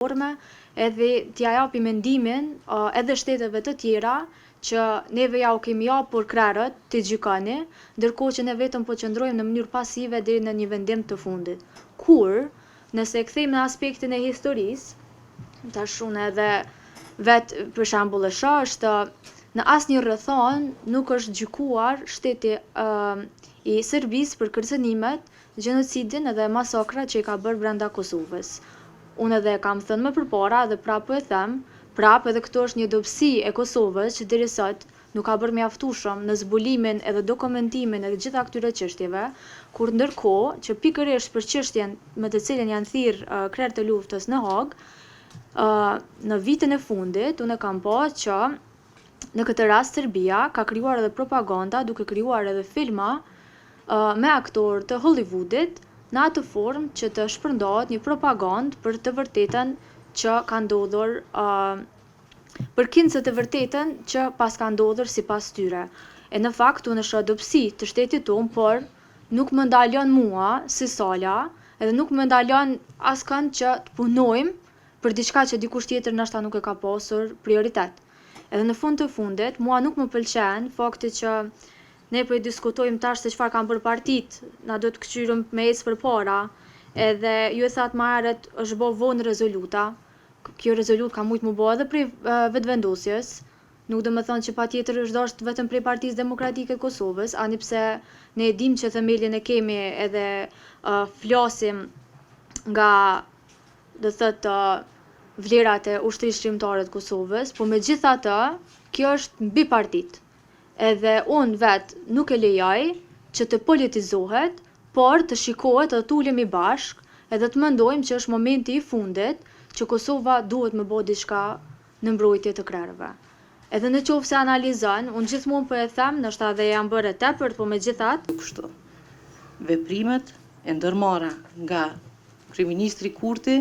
Forme edhe t'ia japi mendimin edhe shteteve të tjera që neve ja u kemi japur krerët t'i gjykoni, ndërkohë që ne vetëm po qëndrojmë në mënyrë pasive deri në një vendim të fundit. Kur, nëse e kthejmë në aspektin e historisë, tash unë edhe vetë për shembull e shoh është në asnjë rrethanë nuk është gjykuar shteti uh, i Serbisë për kërcënimet, gjenocidin edhe masakrat që i ka bërë brenda Kosovës. Unë edhe e kam thënë më përpara edhe prapë po e them, prapë edhe këtu është një dobësi e Kosovës që deri sot nuk ka bërë mjaftueshëm në zbulimin edhe dokumentimin e të gjitha këtyre çështjeve, kur ndërkohë që pikërisht për çështjen me të cilën janë thirrë krerët e luftës në Hagë, në vitin e fundit unë kam pa që në këtë rast Serbia ka krijuar edhe propaganda duke krijuar edhe filma me aktorë të Hollywoodit në atë formë që të shpërndahet një propagandë për të vërtetën që ka ndodhur për kinse të vërtetën që paska ndodhur sipas tyre. E në fakt unë shoh dobësi të shtetit tonë, por nuk më ndalon mua si Sala, edhe nuk më ndalon askënd që të punojmë për diçka që dikush tjetër ndoshta nuk e ka pasur prioritet. Edhe në fund të fundit, mua nuk më pëlqen fakti që ne po e diskutojmë tash se çfarë kanë bërë partitë, na do të këqyrim me ecë përpara, edhe ju e thatë më herët është bo vonë rezoluta, kjo rezolutë ka mujtë mu bo edhe prej vetëvendosjes, nuk do me thonë që pa tjetër është dashtë vetëm prej Partisë Demokratike të Kosovës, ani pse ne e dim që themelin e kemi edhe uh, flasim nga do të thotë vlerat e Ushtrisë Çlirimtare të Kosovës, po megjithatë kjo është mbi partitë. Edhe unë vetë nuk e lejoj që të politizohet, por të shikohet edhe të ulemi bashkë edhe të mendojmë që është momenti i fundit që Kosova duhet me bo diçka në mbrojtje të krerëve. Edhe në qoftë se analizon, unë gjithmonë po e them, ndoshta edhe jam bërë e tepërt, po megjithatë, Kështu, veprimet e ndërmarra nga kryeministri Kurti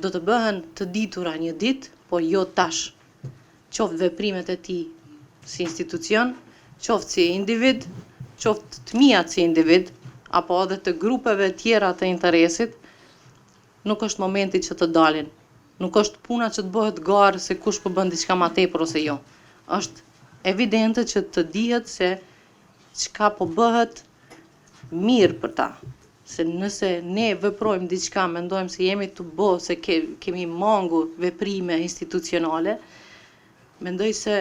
do të bëhen të ditura një ditë, por jo tash. Qoftë veprimet e tij si institucion, qoftë si individ, qoftë të miat si individ, apo edhe të grupeve tjera të interesit, nuk është momenti që të dalin. Nuk është puna që të bëhet garë se kush po bën diçka ma tepër ose jo. Është evidente që të dihet se çka po bëhet mirë për ta. Se nëse ne veprojmë diçka, mendojmë se jemi të bo, se ke, kemi mangu veprime institucionale, mendoj se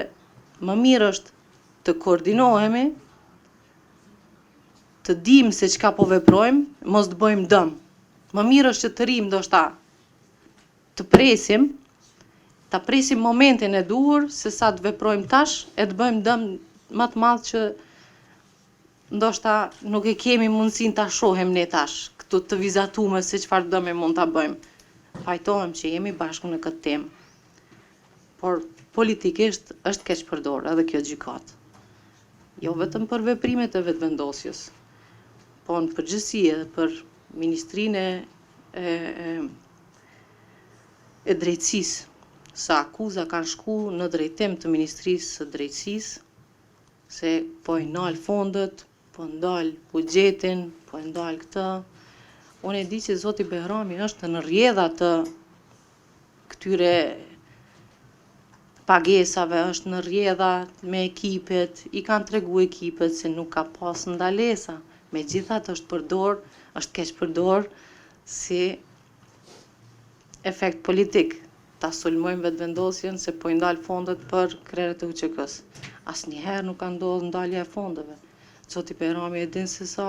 më mirë është të koordinohemi, të dimë se çka po veprojmë, mos të bëjmë dëm. Më mirë është që të rrimë ndoshta të presim, ta presim momentin e duhur se sa të veprojmë tash e të bëjmë dëm më të madh që ndoshta nuk e kemi mundësinë ta shohim ne tash, këtu të vizatume se çfarë dëmi mund ta bëjmë. Pajtohem që jemi bashkë në këtë temë. Por politikisht është keq përdorë edhe kjo gjykatë. Jo vetëm për veprimet e vetëvendosjes, po në përgjithësi edhe për Ministrinë e, e, e, e Drejtësisë, sa akuza kanë shku në drejtim të Ministrisë së Drejtësisë, se po i nal fondet, po ndal buxhetin, po e ndal këtë. Unë e di që zoti Behrami është në rrjedha të këtyre pagesave, është në rrjedha me ekipet, i kanë tregu ekipet se nuk ka pas ndalesa. Megjithatë është përdor, është keq përdor si efekt politik. Ta sulmojmë vetëvendosjen se po i ndal fondet për krerët e UÇK-së. Asnjëherë nuk ka ndodhur ndalja e fondeve. Zoti Behrami e din se sa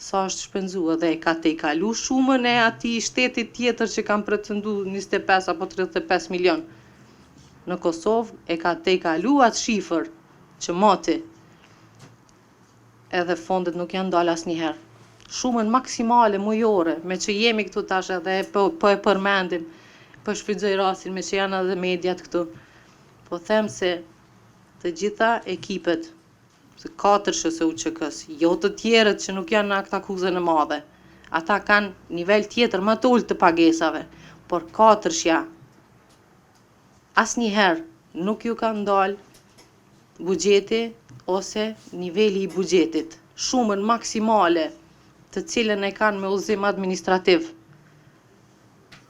sa është shpenzu edhe e ka tejkalu shumën e atij shtetit tjetër që kanë pretendu 25 apo 35 milion. Në Kosovë e ka tejkalu atë shifër që mati edhe fondet nuk janë ndalë asnjëherë. Shumën maksimale mujore, me që jemi këtu tash edhe po, po e përmendim, po shfrytëzoj rastin me që janë edhe mediat këtu. Po them se të gjitha ekipet të katërshës së UÇK-së, jo të tjerët që nuk janë në aktakuzën e madhe. Ata kanë nivel tjetër më të ulët të pagesave, por katërshja asnjëherë nuk ju ka ndalë buxheti ose niveli i buxhetit, shumën maksimale të cilën e kanë me udhëzim administrativ.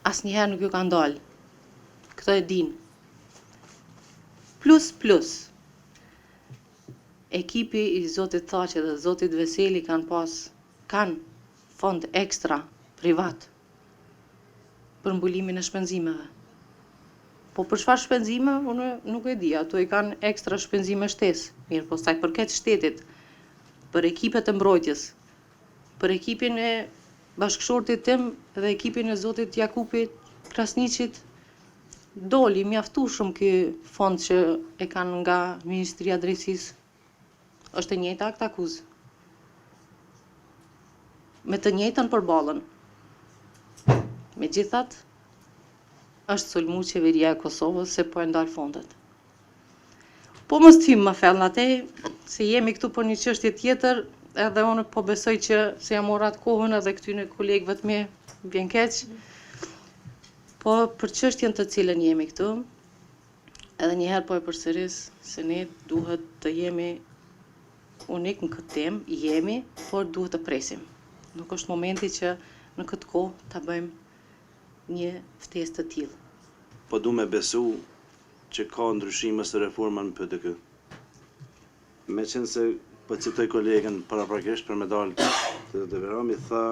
Asnjëherë nuk ju kanë dalë. Këtë e dinë. Plus plus. Ekipi i zotit Thaçi dhe zotit Veseli kanë pas kanë fond ekstra privat për mbulimin e shpenzimeve. Po për çfarë shpenzime, unë nuk e di, ato i kanë ekstra shpenzime shtesë. Mirëpo sa i përket shtetit, për ekipet e mbrojtjes, për ekipin e bashkëshortit tim dhe ekipin e zotit Jakupi Krasniqit, doli mjaftueshëm ky fond që e kanë nga Ministria e Drejtësisë. Është e njëjta aktakuzë. Me të njëjtën përballën. Megjithatë, është sulmu qeveria e Kosovës se po e ndal fondet. Po mos të hymë më thellë në te, se jemi këtu për një çështje tjetër, edhe unë po besoj që se ja mora atë kohën edhe këtyne kolegëve të mi, më vjen keq. Po për çështjen të cilën jemi këtu, edhe një herë po e përsëris se ne duhet të jemi unik në këtë temë, jemi, por duhet të presim. Nuk është momenti që në këtë kohë ta bëjmë një ftesë të tillë. Po du me besu që ka ndryshime ose reforma në PDK. Meqenëse po citoj kolegen paraprakisht për me dalë te zoti Behrami, tha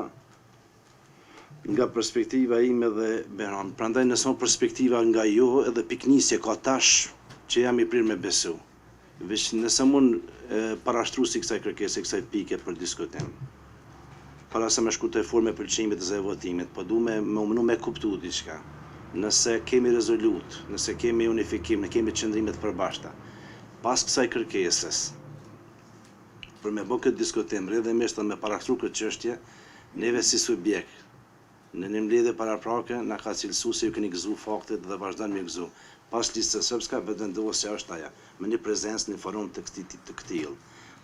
nga perspektiva ime dhe Behram. Prandaj nëse o perspektiva nga ju edhe pikënisje ka tash që jam i prirë me besu. Veç nëse mund parashtruesi i kësaj kërkese, kësaj pike për diskutim, para se me shku te forma e pëlqimit ose e votimit, po du me me u munu me kuptu diçka. Nëse kemi rezolutë, nëse kemi unifikim, ne kemi qëndrime të përbashkëta, pas kësaj kërkesës, për me bo këtë diskutim, rrjedhimisht dhe me parashtru këtë çështje, neve si subjekt, në një mbledhje paraprake na ka cilësu se ju keni gëzu faktet dhe vazhdon me ju gëzu. Pas Listës Srpska, Vetëvendosja është ajo, me një prezencë në forum të këtij të këtillë.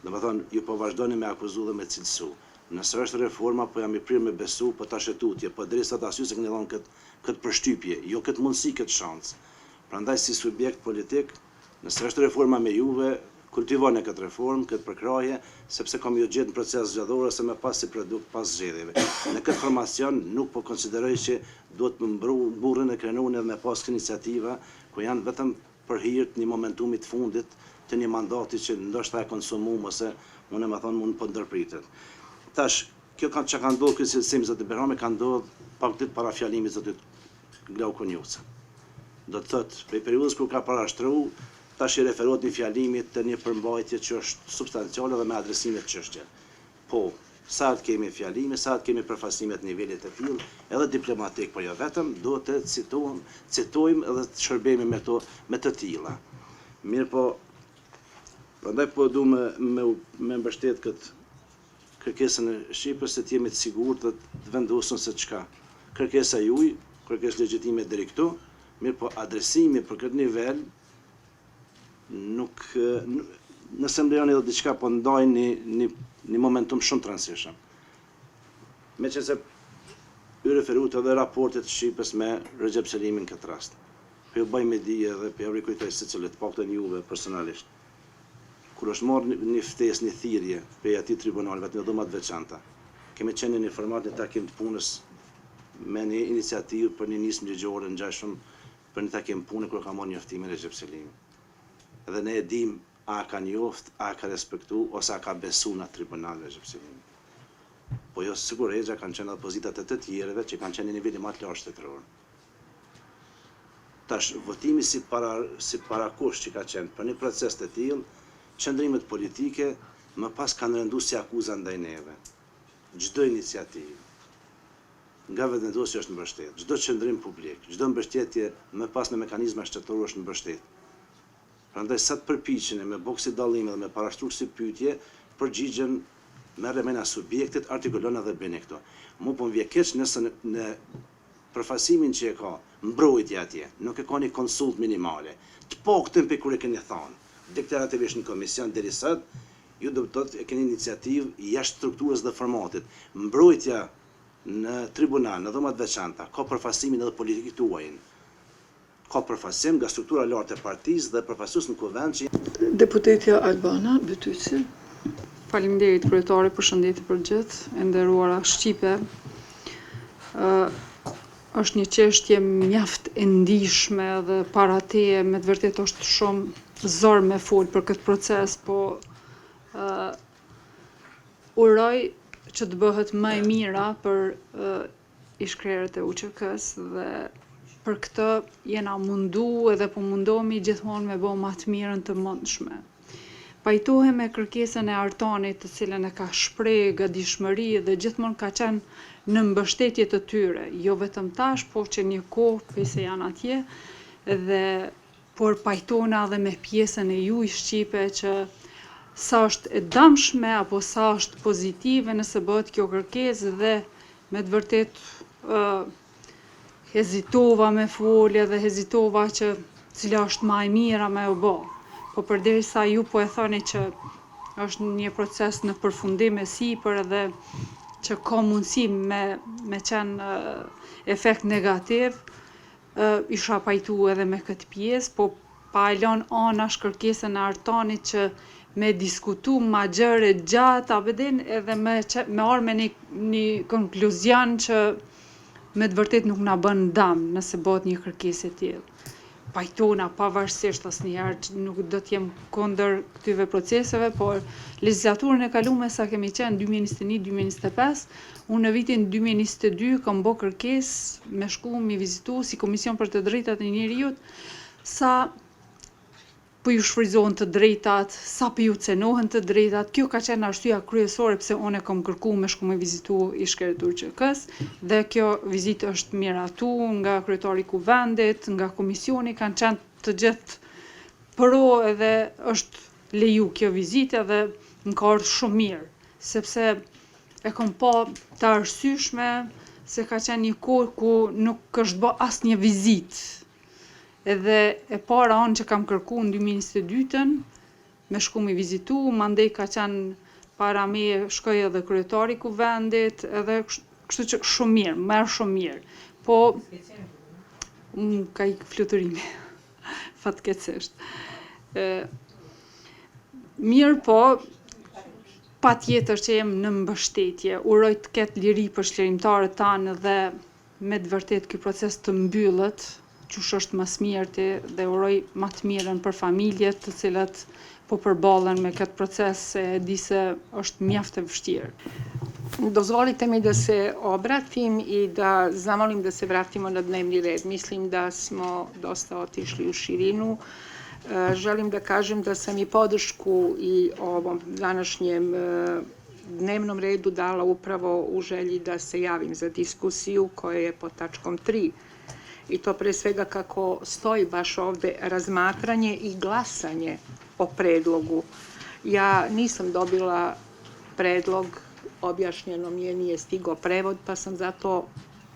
Domethënë, ju po vazhdoni me akuzu dhe me cilësu. Nëse është reforma, po jam i prirë me besu, po tash e tutje, po deri sot as ju s'e keni dhënë këtë këtë përshtypje, jo këtë mundësi, këtë shans. Prandaj si subjekt politik, Nëse është reforma me juve, kultivone këtë reformë, këtë përkrahje, sepse ka me ju gjetë në proces zgjedhor ose më pas si produkt pas zgjedhjeve. Në këtë formacion nuk po konsideroj që duhet me mburrun e krenun edhe me pas iniciativa ku janë vetëm për hir të një momentumi të fundit të një mandati që ndoshta e konsumum ose unë me thonë mund po ndërpritet. Tash, kjo ka çka ka ndodhur ky cilësim zoti Behrami ka ndodhur pak ditë para fjalimit zotit Glauk Konjufca. Do të thotë, prej periudhës kur ka parashtru, tash i referohet një fjalimi të një përmbajtje që është substanciale dhe me adresime të çështjeve. Po, sa herë të kemi fjalime, sa herë të kemi përfaqësime të nivelit të tillë, edhe diplomatik, por jo vetëm, duhet të citohem, citojmë edhe të shërbehemi me to, me të tilla. Mirëpo, prandaj po du me me me mbështet këtë kërkesën e Shqipes se të jemi të sigurt dhe të vendosur se çka. Kërkesa juaj, kërkesë legjitime deri këtu, mirëpo adresimi për këtë nivel nuk nëse më lejoni edhe diçka po ndaj një një një momentum shumë të rëndësishëm. Meqenëse ju referuat edhe raportit të Shqipes me Rexhep Selimin në këtë rast. Po ju bëj me dije dhe po ju rikujtoj secilit, të paktën juve personalisht. Kur është marrë një ftesë, një thirrje prej atij tribunali, vetëm në dhoma të veçanta, kemi qenë në një format, një takim të punës me një iniciativë për një nismë ligjore ngjashëm për një takim pune kur ka marrë njoftimin Rexhep Selimi. Dhe ne e dimë a e ka njoft, a e ka respektu ose a ka besu në atë tribunal Rexhep Selimi. Po jo sikur Rexha kanë qenë edhe pozitat e të tjerëve që kanë qenë në nivelin më të lartë shtetëror. Tash, votimi si para si parakusht që ka qenë për një proces të tillë, qëndrimet politike më pas kanë rëndu si akuza ndaj neve. Çdo iniciativë nga Vetëvendosja është mbështetë, çdo qëndrim publik, çdo mbështetje më pas në mekanizma shtetërorë është mbështetë. Prandaj sa të përpiqeni me bo kësi dallime dhe me parashtru kësi pyetje, përgjigjen merre mrena subjektit, artikulone dhe bëni këto. Mu po më vjen keq nëse në në përfaqësimin që e ka mbrojtja atje, nuk e ka një konsultë minimale, të paktën prej kur e keni thanë deklarativisht në komision deri sot, ju do të thotë e keni iniciativë jashtë strukturës dhe formatit. Mbrojtja në tribunal, në dhoma të veçanta, ka përfaqësimin edhe politik tuajin. Ka përfaqësim nga struktura e lartë e partisë dhe përfaqësues në kuvend që. Deputetja Albana Bytyqi. Faleminderit kryetare, përshëndetje për të gjithë, e nderuara Shqipe. Është një çështje mjaft e ndishme dhe para teje me të vërtetë është shumë zor me fol për këtë proces, po uh, uroj që të bëhet më e mira për uh, ish-krerët e UÇK-së dhe për këtë jena mundu edhe po mundohemi gjithmonë me bo ma të mirën të mundshme. Pajtohem me kërkesën e Artanit, të cilën e ka shpreh gatishmëri dhe gjithmonë ka qenë në mbështetje të tyre, jo vetëm tash, po që një kohë prej se janë atje dhe por pajtona edhe me pjesën e juj Shqipe që sa është e dëmshme apo sa është pozitive nëse bëhet kjo kërkesë dhe me të vërtetë hezitova me fol edhe hezitova që cila është ma e mira me u bo. Po përderisa ju po e thoni që është një proces në përfundim e sipër edhe që ka mundësi me, me qenë efekt negativ, isha pajtu edhe me këtë pjesë, po pa e lënë anash kërkesën e Artanit që me diskutu ma gjerë e gjatë, a pe din, edhe me, me ardhë me një, një konkluzion që me të vërtet nuk na bën dam nëse bëhet një kërkesë e tillë. Pajtona pavarësisht asnjëherë që nuk do të jem kundër këtyre proceseve, por legjislaturën e kalume sa kemi qenë 2021-2025, unë në vitin 2022 kam bo kërkesë me shku mi vizitu si Komision për të Drejtat e Njeriut, sa po ju shfrytëzohen të drejtat, sa po ju cenohen të drejtat. Kjo ka qenë arsyeja kryesore pse unë e kam kërku me shku me vizitu ish-krerët e UÇK-s dhe kjo vizitë është miratu nga kryetari i kuvendit, nga komisioni, kanë qenë të gjithë pro edhe është leju kjo vizitë edhe më ka ardhur shumë mirë, sepse e kam pa të arsyeshme se ka qenë një kohë ku nuk është bë asnjë vizitë. Edhe e para unë që kam kërku në 2022-ën, me shku me vizitu, mandej ka qenë para meje shkoi edhe kryetari i kuvendit, edhe kështu që shumë mirë, merr shumë mirë. Po më ka ikë fluturimi, fatkeqësisht. E, mirë po, pa tjetër që jem në mbështetje, uroj të ketë liri për çlirimtarët tanë dhe me të vërtet ky proces të mbyllet, qysh është më së mirti dhe uroj më të mirën për familjet të cilat po përballen me këtë proces se e di se është mjaft e vështirë. Dozvolite mi da se obratim i da zamolim da se vratimo na dnevni red. Mislim da smo dosta otišli u širinu. E, Želim da kažem da sam i podršku i ovom današnjem e, dnevnom redu dala upravo u želji da se javim za diskusiju koja je pod tačkom 3. I to pre svega kako stoji baš ovde razmatranje i glasanje o predlogu. Ja nisam dobila predlog, objašnjeno mi je, nije stigao prevod, pa sam zato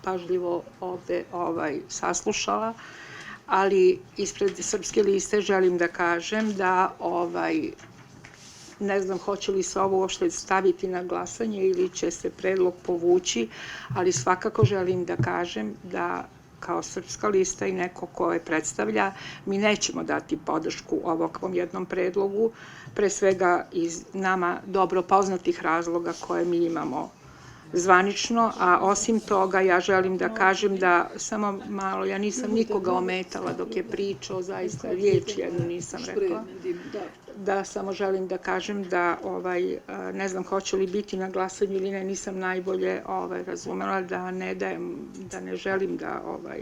pažljivo ovde ovaj, saslušala, ali ispred Srpske liste želim da kažem da ovaj, ne znam hoće li se ovo uopšte staviti na glasanje ili će se predlog povući, ali svakako želim da kažem da kao Srpska lista i neko ko je predstavlja, mi nećemo dati podršku ovakvom jednom predlogu, pre svega iz nama dobro poznatih razloga koje mi imamo zvanično, a osim toga ja želim da kažem da, samo malo, ja nisam nikoga ometala dok je pričao, zaista riječ jednu nisam rekla. Da, samo želim da kažem da, ovaj, ne znam hoće li biti na glasanju ili ne, nisam najbolje ovaj, razumela da ne dajem, da ne želim da ovaj,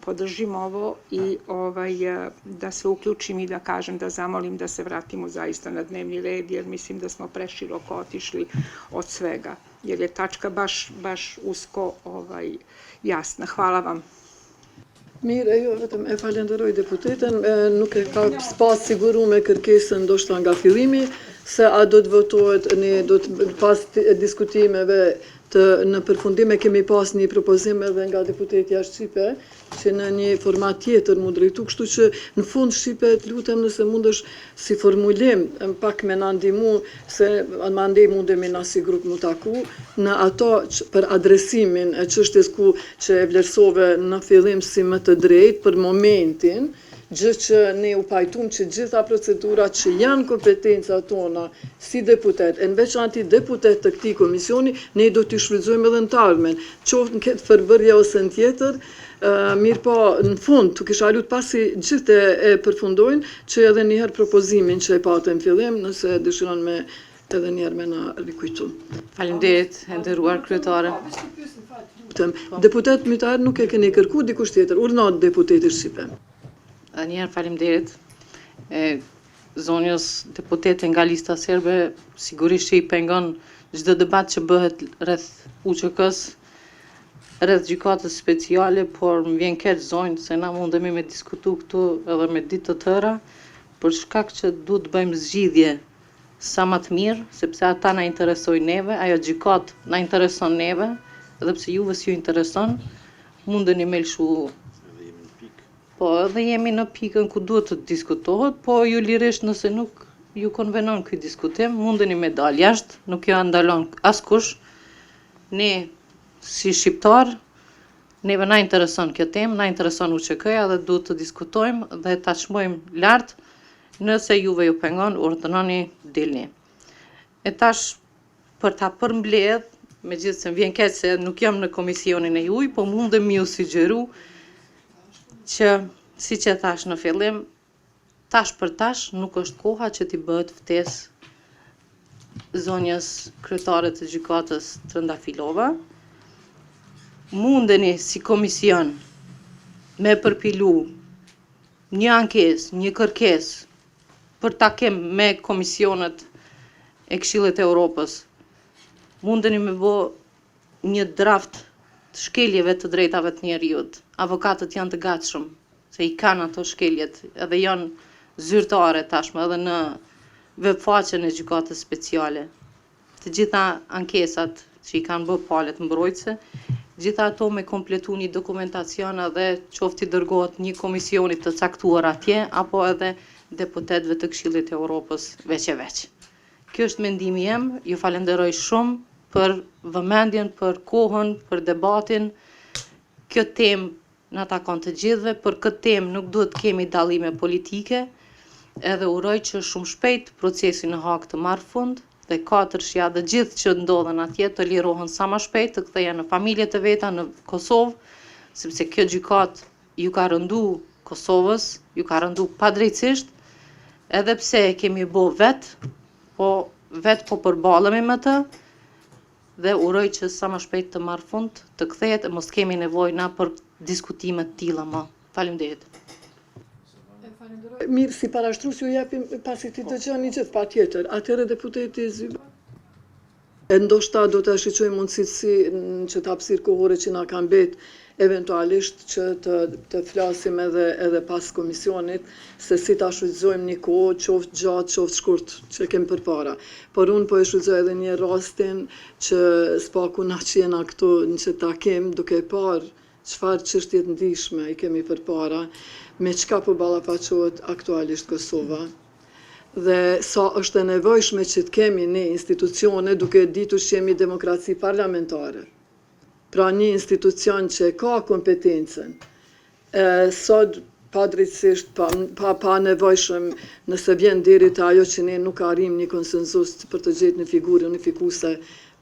podržim ovo i ovaj, da se uključim i da kažem, da zamolim da se vratimo zaista na dnevni red, jer mislim da smo preširoko otišli od svega, jer je tačka baš, baš usko ovaj, jasna. Hvala vam. Mirë, jo, vetëm e falenderoj deputeten, e, nuk e ka pas siguru me kërkesën ndoshta nga fillimi, se a do të votohet, ne do të pas diskutimeve të në përfundim e kemi pas një propozim edhe nga deputetja Shqipe, që në një format tjetër mu drejtu, kështu që në fund Shqipe të lutem nëse mundesh si formulim pak me na ndihmu se mandej mundemi na si grup mu taku në ato që, për adresimin e çështjes ku që e vlerësove në fillim si më të drejtë për momentin. Gjë që ne u pajtum që gjitha procedurat që janë kompetenca tona si deputet, e në veçanti deputet të këtij komisioni, ne do t'i shfrytëzojmë edhe në të ardhmen, qoftë në këtë përbërje ose në tjetër, mirëpo në fund t'u kisha lut pasi gjithë e përfundojnë që edhe një herë propozimin që e patë në fillim, nëse dëshiron me edhe një herë me na rikujtu. Faleminderit, e nderuar kryetare. Lutem, deputet Mytaher nuk e keni kërku dikush tjetër, urdhno deputeti Shqipe. Edhe një herë faleminderit. E zonjës deputete nga lista serbe sigurisht që i pengon çdo debat që bëhet rreth UÇK-s, rreth gjykatës speciale, por më vjen keq zonjë se na mundemi me diskutu këtu edhe me ditë të tëra, për shkak që duhet të bëjmë zgjidhje sa ma të mirë, sepse ata na interesojnë neve, ajo gjykatë na intereson neve, edhe pse juve s'ju intereson, mundeni me lëshu Edhe jemi në pikë. Po, edhe jemi në pikën ku duhet të diskutohet, po ju lirisht nëse nuk ju konvenon ky diskutim, mundeni me dalë jashtë, nuk ju ndalon askush. Ne si shqiptar, neve na intereson kjo temë, na intereson UÇK-ja dhe duhet të diskutojmë dhe ta çmojmë lart. Nëse juve ju pengon, urdhënoni, dilni. E tash për ta përmbledh, megjithëse më vjen keq se nuk jam në komisionin e juaj, po mundem mi ju sugjeru që, siç e thash në fillim, tash për tash nuk është koha që t'i bëhet ftesë zonjës kryetare të gjykatës Trëndafilova. Mundeni si komision me përpilu një ankesë, një kërkesë për takim me komisionet e Këshillit të Europës. Mundeni me bo një draft të shkeljeve të drejtave të njeriut. Avokatët janë të gatshëm, se i kanë ato shkeljet, edhe janë zyrtare tashmë edhe në web faqen e gjykatës speciale. Të gjitha ankesat që i kanë bë palët mbrojtëse, gjitha ato me kompletu një dokumentacion edhe qoftë i dërgohet një komisioni të caktuar atje, apo edhe deputetëve të Këshillit të Europës veç e veç. Kjo është mendimi jem, ju falenderoj shumë për vëmendjen, për kohën, për debatin. Kjo temë na takon të gjithëve, për këtë temë nuk duhet të kemi dallime politike, edhe uroj që shumë shpejt procesi në Hagë të marrë fund dhe katërshja dhe gjithë që ndodhen atje të lirohen sa më shpejt, të kthehen në familjet e veta në Kosovë, sepse kjo gjykatë ju ka rëndu Kosovës, ju ka rëndu padrejtësisht, edhe pse e kemi bo vet, po vet po përballemi me të dhe uroj që sa më shpejt të marrë fund, të kthehet e mos kemi nevojë na për diskutime të tilla më. Faleminderit. Mirë, si parashtrues ju japim pasi ti dëgjoni gjithë patjetër. Atëherë deputeti Zyba. E ndoshta do të shiqojmë mundësitë si në që të hapësirë kohore që na kanë mbet eventualisht që të, të flasim edhe edhe pas komisionit se si ta shfrytëzojmë një kohë, qoftë gjatë, qoftë shkurt që kemi përpara. Por unë po e shfrytëzoj edhe një rastin që s'paku na që jena këtu në që takim duke parë çfarë çështje të ndryshme i kemi përpara, me çka po ballafaqohet aktualisht Kosova dhe sa është e nevojshme që të kemi ne institucione duke ditur që jemi demokraci parlamentare. Pra një institucion që ka kompetencën, e, sot padrejtësisht, pa, pa, pa nevojshëm, nëse vjen deri te ajo që ne nuk arrim një konsensus për të gjetë një figurë unifikuese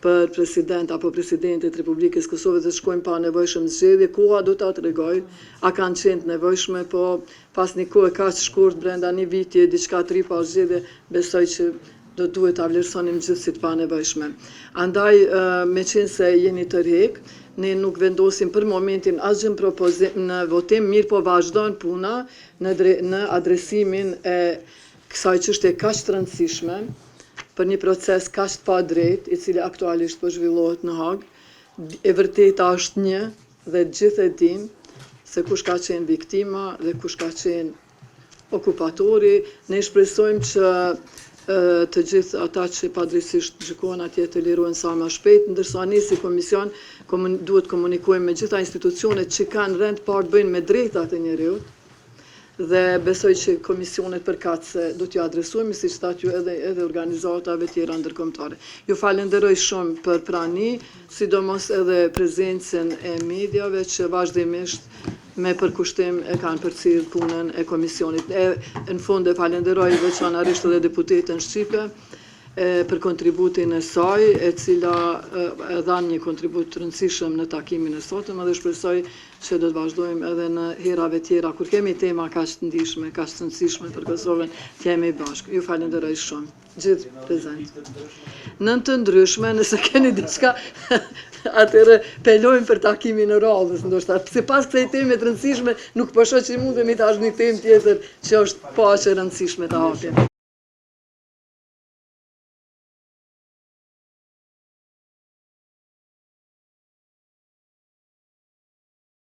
për president apo presidente të Republikës Kosovës dhe shkojmë pa nevojshëm zgjedhje, koha do ta tregoj a kanë qenë të nevojshme, po pas një kohe kaq shkurt brenda një viti e diçka të ri pa zgjedhje, besoj që do duhet ta vlerësonim gjithë si të panevojshme. Andaj, me qenë se jeni tërhek, ne nuk vendosim për momentin asgjë në propozim në votim, mirë po vazhdon puna në, dre, në adresimin e kësaj çështje kaq të rëndësishme për një proces kaq të padrejtë, i cili aktualisht po zhvillohet në Hagë. E vërteta është një dhe gjithë e dim se kush ka qenë viktima dhe kush ka qenë okupatori. Ne shpresojmë që të gjithë ata që padrejtësisht gjykohen atje të lirohen sa më shpejt, ndërsa ne si komision komun, duhet komunikojmë me gjitha institucionet që kanë rend parë të bëjnë me drejtat e njeriut dhe besoj që komisionet përkatëse do t'ju adresojmë, siç thatë ju edhe edhe organizatave tjera ndërkombëtare. Ju falenderoj shumë për prani, sidomos edhe prezencën e mediave që vazhdimisht me përkushtim e kanë përcjellë punën e komisionit. E në fund e falenderoj veçanërisht edhe deputeten Shqipe e, për kontributin e saj, e cila e, e dha një kontribut të rëndësishëm në takimin e sotëm edhe shpresoj që do të vazhdojmë edhe në herave tjera kur kemi tema kaq të ndjeshme, kaq të rëndësishme për Kosovën, të jemi bashkë. Ju falenderoj shumë. Gjithë prezent. Nën të ndryshme, nëse keni diçka, atëherë pelojmë për takimin e radhës, ndoshta. Se pas kësaj teme të rëndësishme, nuk po shoh që mundemi tash një temë tjetër që është po aq e rëndësishme ta hapim.